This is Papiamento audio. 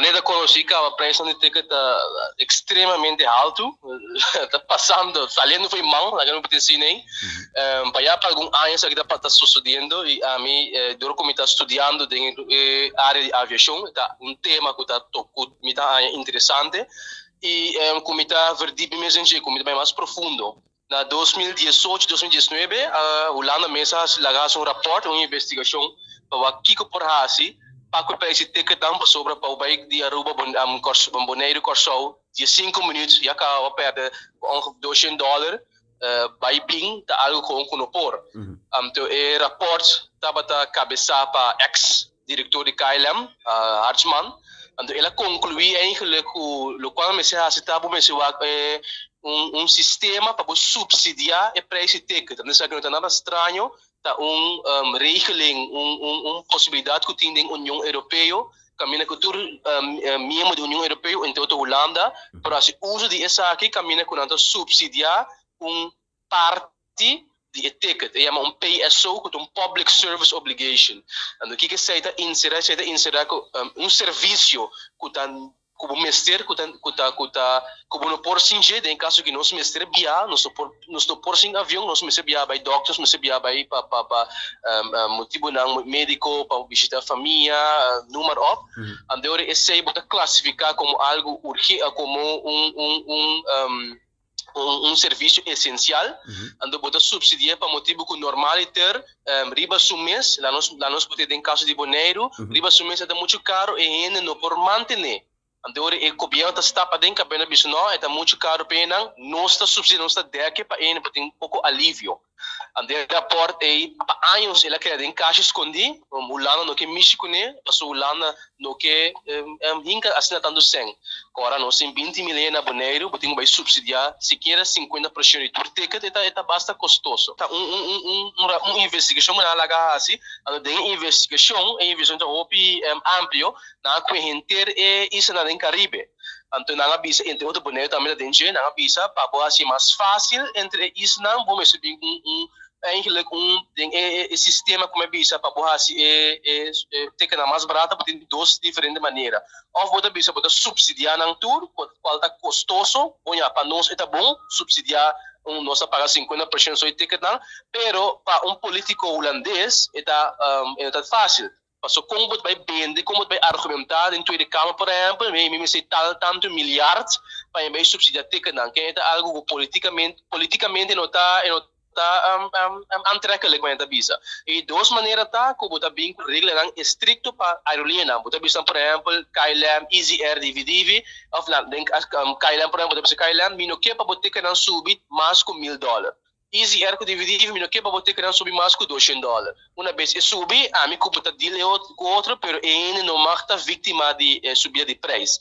Manera konosí kaba, preisnan di ticket ta ekstremamente haltu, ta pasando, saliendo for di man, laga mi por asina ei. Pa ya pa algun aña esaki ta sosodiendo i ami, dor ku mi ta studiando den e área di aviashon, ta un tema ku ta ku mi ta haña interesante i ku mi ta verdiep mi mes den dje, ku mi ta bai mas profundo. Na 2018, 2019, Hulanda mes a laga hasi un rapòrt, un investigashon pa wak kiko por hasi pa ku e prijs di ticketnan, pasobra pa bo bai di Aruba, Boneiru, Kòrsou, 15 minüt ya kaba bo pèrdè ongeveer $200, bai bin ta algu gewoon ku no por. Anto e rapòrt tabata kabesá pa ex direktor di KLM, Hartman. Anto el a konkluí eigenlijk ku lokual mester hasi ta bo mester wak un sistema pa bo supsidiá e prijs di ticket. Anto esaki no ta nada straño, ta un regeling, un posibilidat ku tin den Union Europeo, kaminda ku tur miembro di Union Europeo, entre otro Hulanda, por hasi uso di esaki, kaminda ku nan ta supsidiá un parti di e ticket. E yama un PSO, ku ta un Public Service Obligation. Anto kiko esei ta inserá? Esei ta inserá ku un servisio ku ta ku bo mester, ku ta ku bo no por sin dje. Den kaso ku nos mester biaha, nos no por sin avion, nos mester biaha bai dòkter, nos mester biaha bai pa motibunan médiko, pa bishitá famia, noem maar op. Anto esei bo ta klasifiká komo algu urgente, komo un servisio esensial. Anto bo ta supsidiá pa motibu ku normaliter riba su mes, laga nos pone den kaso di Boneiru, riba su mes ta muchu karu i hende no por mantené. Anto e gobièrnu ta stap aden, kabena bisa: "No, ta muchu karu pa nan, nos ta supsidiá, nos ta dek pa hende pa tin poko alivio." Anto e rapòrt ei pa años el a keda den kashi skondí. Hulanda no ke mishi kuné, pasobra Hulanda no ke hinka asina tantu sèn. Ora nos tin 20 mil na Boneiru, bo tin ku bai supsidiá sikiera 50% di tur ticket, e ta basta kostoso. Ta un investigashon ku nan a laga hasi. Anto den investigashon, e investigashon ta hopi amplio, nan a kohe henter e islanan den Karibe. Anto nan a bisa, entre otro Boneiru tambe ta den dje, nan a bisa pa bo hasi mas fásil entre e islanan, bo mester bin un eigenlijk un den e sistema ku mi a bisa pa bo hasi e ticketnan mas barata, bo tin dos diferente manera. Òf bo ta bisa bo ta supsidiá nan tur, kual ta kostoso, bon ya, pa nos e ta bon, supsidiá un, nos ta paga 50% so e ticketnan, pero pa un polítiko hulandes e ta fásil. Paso kon bo ta bai bende, kon bo ta bai argumentá den Tweede Kamer, por ehèmpel, mi mester tal tantu miljard pa bai supsidiá ticketnan, ku ta algu ku polítikamente no ta aantrekkelijk, manera ta bisa. E dos manera ta ku bo ta bin ku reglanan estrikto pa aerolíneanan. Bo ta bisa, por ehèmpel, KLM, Easy Air, DVDV, òf nan, den KLM, por ehèmpel, bo ta bisa KLM: "Mi no ke pa bo ticketnan subi mas ku $1000. Easy Air ku DVDV, mi no ke pa bo ticketnan subi mas ku $200. Una bes e subi, ami ku bo ta deal ku otro, pero e no mag ta víktima di subida di prijs."